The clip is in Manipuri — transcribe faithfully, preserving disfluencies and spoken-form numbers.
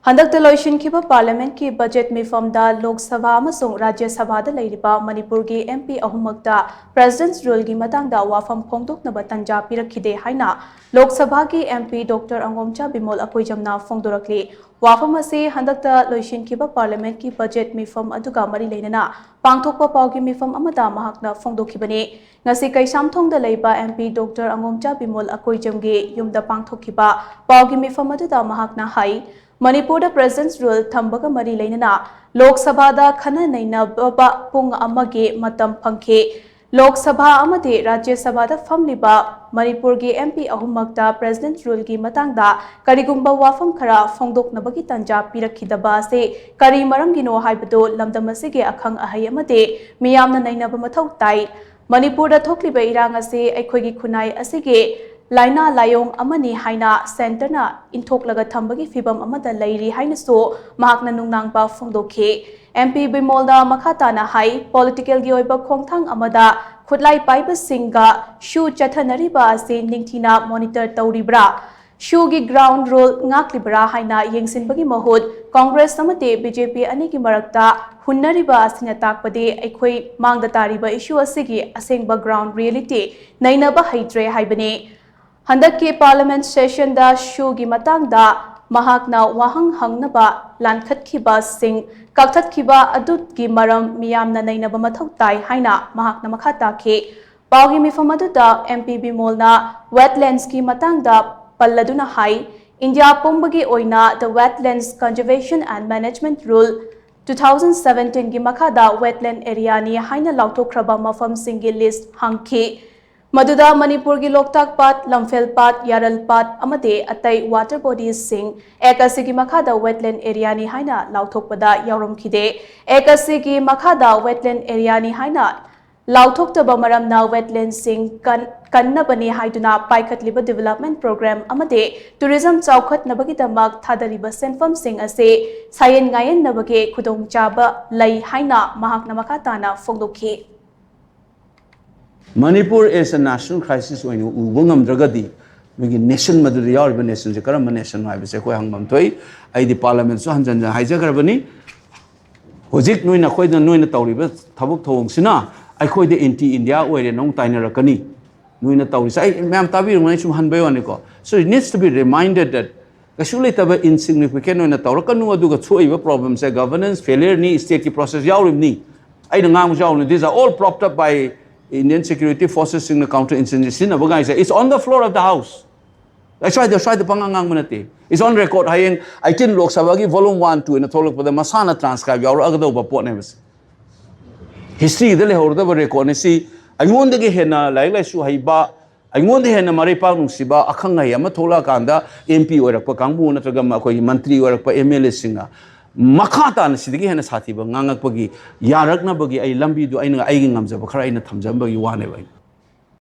ꯍꯟꯗꯛꯇ ꯂꯣꯏꯁꯤꯟꯈꯤꯕ ꯄꯥꯔꯂꯤꯌꯥꯃꯦꯟꯠꯀꯤ ꯕꯖꯦꯠ ꯃꯤꯐꯝꯗ ꯂꯣꯛ ꯁꯚꯥ ꯑꯃꯁꯨꯡ ꯔꯥꯖ꯭ꯌ ꯁꯚꯥꯗ ꯂꯩꯔꯤꯕ ꯃꯅꯤꯄꯨꯔꯒꯤ ꯑꯦꯝ ꯄꯤ ꯑꯍꯨꯝꯃꯛꯇ ꯄ꯭ꯔꯦꯁꯤꯗꯦꯟꯠꯁ ꯔꯨꯜꯒꯤ ꯃꯇꯥꯡꯗ ꯋꯥꯐꯝ ꯐꯣꯡꯗꯣꯛꯅꯕ ꯇꯟꯖꯥ ꯄꯤꯔꯛꯈꯤꯗꯦ ꯍꯥꯏꯅ ꯂꯣꯛ ꯁꯚꯥꯒꯤ ꯑꯦꯝ ꯄꯤ ꯗꯣꯛꯇꯔ ꯑꯉꯣꯝꯆꯥ ꯕꯤꯃꯣꯜ ꯑꯀꯣꯏꯖꯝꯅ ꯐꯣꯡꯗꯣꯔꯛꯂꯤ꯫ ꯋꯥꯐꯝ ꯑꯁꯤ ꯍꯟꯗꯛꯇ ꯂꯣꯏꯁꯤꯟꯈꯤꯕ ꯄꯥꯔꯂꯤꯌꯥꯃꯦꯟꯠꯀꯤ ꯕꯖꯦꯠ ꯃꯤꯐꯝ ꯑꯗꯨꯒ ꯃꯔꯤ ꯂꯩꯅꯅ ꯄꯥꯡꯊꯣꯛꯄ ꯄꯥꯎꯒꯤ ꯃꯤꯐꯝ ꯑꯃꯗ ꯃꯍꯥꯛꯅ ꯐꯣꯡꯗꯣꯛꯈꯤꯕꯅꯤ꯫ ꯉꯁꯤ ꯀꯩꯁꯥꯝꯊꯣꯡꯗ ꯂꯩꯕ ꯑꯦꯝ ꯄꯤ ꯗꯣꯛꯇꯔ ꯑꯉꯣꯝꯆꯥ ꯕꯤꯃꯣꯜ ꯑꯀꯣꯏꯖꯝꯒꯤ ꯌꯨꯝꯗ ꯄꯥꯡꯊꯣꯛꯈꯤꯕ ꯄꯥꯎꯒꯤ ꯃꯤꯐꯝ ꯑꯗꯨꯗ ꯃꯍꯥꯛꯅ ꯍꯥꯏ, ꯃꯅꯤꯄꯨꯔꯗ ꯄ꯭ꯔꯦꯁꯤꯗꯦꯟꯠꯁ ꯔꯨꯜ ꯊꯝꯕꯒ ꯃꯔꯤ ꯂꯩꯅꯅ ꯂꯣꯛ ꯁꯚꯥꯗ ꯈꯟꯅ ꯅꯩꯅꯕ ꯄꯨꯡ ꯑꯃꯒꯤ ꯃꯇꯝ ꯐꯪꯈꯤ꯫ ꯂꯣꯛ ꯁꯚꯥ ꯑꯃꯗꯤ ꯔꯥꯖ꯭ꯌ ꯁꯚꯥꯗ ꯐꯝꯂꯤꯕ ꯃꯅꯤꯄꯨꯔꯒꯤ ꯑꯦꯝ ꯄꯤ ꯑꯍꯨꯝꯃꯛꯇ ꯄ꯭ꯔꯦꯁꯤꯗꯦꯟꯠꯁ ꯔꯨꯜꯒꯤ ꯃꯇꯥꯡꯗ ꯀꯔꯤꯒꯨꯝꯕ ꯋꯥꯐꯝ ꯈꯔ ꯐꯣꯡꯗꯣꯛꯅꯕꯒꯤ ꯇꯟꯖꯥ ꯄꯤꯔꯛꯈꯤꯗꯕ ꯑꯁꯤ ꯀꯔꯤ ꯃꯔꯝꯒꯤꯅꯣ ꯍꯥꯏꯕꯗꯨ ꯂꯝꯗꯝ ꯑꯁꯤꯒꯤ ꯑꯈꯪ ꯑꯍꯩ ꯑꯃꯗꯤ ꯃꯤꯌꯥꯝꯅ ꯅꯩꯅꯕ ꯃꯊꯧ ꯇꯥꯏ꯫ ꯃꯅꯤꯄꯨꯔꯗ ꯊꯣꯛꯂꯤꯕ ꯏꯔꯥꯡ ꯑꯁꯤ ꯑꯩꯈꯣꯏꯒꯤ ꯈꯨꯟꯅꯥꯏ ꯑꯁꯤꯒꯤ ꯂꯥꯏꯅꯥ ꯂꯥꯏꯌꯣꯡ ꯑꯃꯅꯤ ꯍꯥꯏꯅ ꯁꯦꯟꯇꯔꯅ ꯏꯟꯊꯣꯛꯂꯒ ꯊꯝꯕꯒꯤ ꯐꯤꯚꯝ ꯑꯃꯗ ꯂꯩꯔꯤ ꯍꯥꯏꯅꯁꯨ ꯃꯍꯥꯛꯅ ꯅꯨꯡꯅꯥꯡꯕ ꯐꯣꯡꯗꯣꯛꯈꯤ꯫ ꯑꯦꯝ ꯄꯤ ꯕꯤꯃꯣꯜꯅ ꯃꯈꯥ ꯇꯥꯅ ꯍꯥꯏ, ꯄꯣꯂꯤꯇꯤꯀꯦꯜꯒꯤ ꯑꯣꯏꯕ ꯈꯣꯡꯊꯥꯡ ꯑꯃꯗ ꯈꯨꯠꯂꯥꯏ ꯄꯥꯏꯕꯁꯤꯡꯒ ꯁꯨ ꯆꯠꯊꯅꯔꯤꯕ ꯑꯁꯤ ꯅꯤꯡꯊꯤꯅ ꯃꯣꯅꯤꯇꯔ ꯇꯧꯔꯤꯕ꯭ꯔꯥ? ꯁꯨꯒꯤ ꯒ꯭ꯔꯥꯎꯟ ꯔꯨꯜ ꯉꯥꯛꯂꯤꯕ꯭ꯔꯥ ꯍꯥꯏꯅ ꯌꯦꯡꯁꯤꯟꯕꯒꯤ ꯃꯍꯨꯠ ꯀꯣꯡꯒ꯭ꯔꯦꯁ ꯑꯃꯗꯤ ꯕꯤ ꯖꯦ ꯄꯤ ꯑꯅꯤꯒꯤ ꯃꯔꯛꯇ ꯍꯨꯟꯅꯔꯤꯕ ꯑꯁꯤꯅ ꯇꯥꯛꯄꯗꯤ ꯑꯩꯈꯣꯏ ꯃꯥꯡꯗ ꯇꯥꯔꯤꯕ ꯏꯁꯨ ꯑꯁꯤꯒꯤ ꯑꯁꯦꯡꯕ ꯒ꯭ꯔꯥꯎꯟ ꯔꯤꯌꯦꯂꯤꯇꯤ ꯅꯩꯅꯕ ꯍꯩꯇ꯭ꯔꯦ ꯍꯥꯏꯕꯅꯤ꯫ ꯍꯟꯗꯛꯀꯤ ꯄꯥꯔꯂꯤꯌꯥꯃꯦꯟꯠ ꯁꯦꯁꯟꯗ ꯁꯨꯒꯤ ꯃꯇꯥꯡꯗ ꯃꯍꯥꯛꯅ ꯋꯥꯍꯪ ꯍꯪꯅꯕ ꯂꯥꯟꯈꯠꯈꯤꯕꯁꯤꯡ ꯀꯛꯊꯠꯈꯤꯕ ꯑꯗꯨꯒꯤ ꯃꯔꯝ ꯃꯤꯌꯥꯝꯅ ꯅꯩꯅꯕ ꯃꯊꯧ ꯇꯥꯏ ꯍꯥꯏꯅ ꯃꯍꯥꯛꯅ ꯃꯈꯥ ꯇꯥꯈꯤ꯫ ꯄꯥꯎꯒꯤ ꯃꯤꯐꯝ ꯑꯗꯨꯗ ꯑꯦꯝ ꯄꯤ ꯕꯤꯃꯣꯜꯅ ꯋꯦꯠꯂꯦꯟꯁꯀꯤ ꯃꯇꯥꯡꯗ ꯄꯜꯂꯗꯨꯅ ꯍꯥꯏ, ꯏꯟꯗꯤꯌꯥ ꯄꯨꯝꯕꯒꯤ ꯑꯣꯏꯅ The Wetlands Conservation and Management Rule two thousand seventeen ꯒꯤ ꯃꯈꯥꯗ ꯋꯦꯠꯂꯦꯟ ꯑꯦꯔꯤꯌꯥꯅꯤ ꯍꯥꯏꯅ ꯂꯥꯎꯊꯣꯛꯈ꯭ꯔꯕ ꯃꯐꯝꯁꯤꯡꯒꯤ ꯂꯤꯁ꯭ꯠ ꯍꯪꯈꯤ꯫ ꯃꯗꯨꯗ ꯃꯅꯤꯄꯨꯔꯒꯤ ꯂꯣꯛꯇꯥꯛ ꯄꯥꯠ, ꯂꯝꯐꯦꯜ ꯄꯥꯠ, ꯌꯥꯔꯜ ꯄꯥꯠ ꯑꯃꯗꯤ ꯑꯇꯩ ꯋꯥꯇꯔ ꯕꯣꯗꯤꯁꯁꯤꯡ ꯑꯦꯛ ꯑꯁꯤꯒꯤ ꯃꯈꯥꯗ ꯋꯦꯠꯂꯦꯟ ꯑꯦꯔꯤꯌꯥꯅꯤ ꯍꯥꯏꯅ ꯂꯥꯎꯊꯣꯛꯄꯗ ꯌꯥꯎꯔꯝꯈꯤꯗꯦ꯫ ꯑꯦꯛ ꯑꯁꯤꯒꯤ ꯃꯈꯥꯗ ꯋꯦꯠꯂꯦꯟ ꯑꯦꯔꯤꯌꯥꯅꯤ ꯍꯥꯏꯅ ꯂꯥꯎꯊꯣꯛꯇꯕ ꯃꯔꯝꯅ ꯋꯦꯠꯂꯦꯟꯁꯤꯡ ꯀꯟ-, ꯀꯟꯅꯕꯅꯤ ꯍꯥꯏꯗꯨꯅ ꯄꯥꯏꯈꯠꯂꯤꯕ ꯗꯤꯕꯦꯂꯞꯃꯦꯟꯠ ꯄ꯭ꯔꯣꯒ꯭ꯔꯥꯝ ꯑꯃꯗꯤ ꯇꯨꯔꯤꯖꯝ ꯆꯥꯎꯈꯠꯅꯕꯒꯤꯗꯃꯛ ꯊꯥꯗꯔꯤꯕ ꯁꯦꯟꯐꯝꯁꯤꯡ ꯑꯁꯤ ꯁꯥꯌꯦꯟ ꯉꯥꯌꯦꯟꯅꯕꯒꯤ ꯈꯨꯗꯣꯡꯆꯥꯕ ꯂꯩ ꯍꯥꯏꯅ ꯃꯍꯥꯛꯅ ꯃꯈꯥ ꯇꯥꯅ ꯐꯣꯡꯗꯣꯛꯈꯤ꯫ Manipur as a national crisis ꯑꯣꯏꯅ ꯎꯕ ꯉꯝꯗ꯭ꯔꯒꯗꯤ ꯅꯣꯏꯒꯤ ꯅꯦꯁꯟ ꯃꯗꯨꯗ ꯌꯥꯎꯔꯤꯕ ꯅꯦꯁꯟꯁꯦ ꯀꯔꯝꯕ ꯅꯦꯁꯟꯅꯣ ꯍꯥꯏꯕꯁꯦ ꯑꯩꯈꯣꯏ ꯍꯪꯐꯝ ꯊꯣꯛꯏ꯫ ꯑꯩꯗꯤ ꯄꯥꯔꯂꯤꯌꯥꯃꯦꯟꯠꯁꯨ ꯍꯟꯖꯟ ꯍꯟꯖꯟ ꯍꯥꯏꯖꯈ꯭ꯔꯕꯅꯤ꯫ ꯍꯧꯖꯤꯛ ꯅꯣꯏꯅ ꯑꯩꯈꯣꯏꯗ ꯅꯣꯏꯅ ꯇꯧꯔꯤꯕ ꯊꯕꯛ ꯊꯧꯑꯣꯡꯁꯤꯅ ꯑꯩꯈꯣꯏꯗ ꯑꯦꯟꯇꯤ ꯏꯟꯗꯤꯌꯥ ꯑꯣꯏꯔꯦꯅ ꯑꯃꯨꯛ ꯇꯥꯏꯅꯔꯛꯀꯅꯤ꯫ ꯅꯣꯏꯅ ꯇꯧꯔꯤꯁꯦ ꯑꯩ ꯃꯌꯥꯝ ꯇꯥꯕꯤꯔꯝꯒꯅꯤ, ꯑꯩ ꯁꯨꯝ ꯍꯟꯕꯩ ꯋꯥꯅꯤꯀꯣ꯫ So it needs to be reminded that ꯀꯩꯁꯨ ꯂꯩꯇꯕ insignificant ꯑꯣꯏꯅ ꯇꯧꯔꯛꯀꯅꯨ꯫ ꯑꯗꯨꯒ ꯊꯣꯛꯏꯕ problemꯁꯦ governance failureꯅꯤ, stateꯀꯤ process ꯌꯥꯎꯔꯤꯕꯅꯤ꯫ ꯑꯩꯅ ꯉꯥꯡꯕꯁꯨ ꯌꯥꯎꯔꯤꯕꯅꯤ, these are all propped up by Indian security forcesꯁꯤꯡꯅ counter insurgency ꯁꯤꯖꯤꯟꯅꯕ ꯀꯥꯏꯁꯦ, it's on the floor of the house꯫ ꯑꯩ ꯁ꯭ꯋꯥꯏꯗ ꯁ꯭ꯋꯥꯏꯗ ꯄꯪꯉꯥꯡ ꯉꯥꯡꯕ ꯅꯠꯇꯦ꯫ It's on record꯫ ꯍꯌꯦꯡ eighteen ꯂꯣꯛ ꯁꯚꯥꯒꯤ volume one two ꯑꯅ ꯊꯣꯛꯂꯛꯄꯗ ꯃꯁꯥꯅ transcribe ꯌꯥꯎꯔꯛꯑꯒꯗꯧꯕ ꯄꯣꯠꯅꯦꯕ꯫ Historyꯗ ꯂꯩꯍꯧꯔꯗꯕ recordꯅꯤ ꯁꯤ꯫ ꯑꯩꯉꯣꯟꯗꯒꯤ ꯍꯦꯟꯅ ꯂꯥꯏꯔꯤꯛ ꯂꯥꯏꯁꯨ ꯍꯩꯕ, ꯑꯩꯉꯣꯟꯗ ꯍꯦꯟꯅ ꯃꯔꯩꯄꯥꯛ ꯅꯨꯡꯁꯤꯕ ꯑꯈꯪ ꯑꯍꯩ ꯑꯃ ꯊꯣꯛꯂꯛꯑꯀꯥꯟꯗ MP ꯑꯣꯏꯔꯛꯄ ꯀꯥꯡꯕꯨ ꯅꯠꯇ꯭ꯔꯒ ꯑꯩꯈꯣꯏꯒꯤ ꯃꯟꯇ꯭ꯔꯤ ꯑꯣꯏꯔꯛꯄ MLAꯁꯤꯡꯅ ꯃꯈꯥ ꯇꯥꯅ ꯁꯤꯗꯒꯤ ꯍꯦꯟꯅ ꯁꯥꯊꯤꯕ ꯉꯥꯡꯉꯛꯄꯒꯤ ꯌꯥꯔꯛꯅꯕꯒꯤ ꯑꯩ ꯂꯝꯕꯤꯗꯨ ꯑꯩꯅ ꯑꯩꯒꯤ ꯉꯝꯖꯕ ꯈꯔ ꯑꯩꯅ ꯊꯝꯖꯕꯒꯤ ꯋꯥꯅꯦꯕ꯫ ꯑꯩꯅ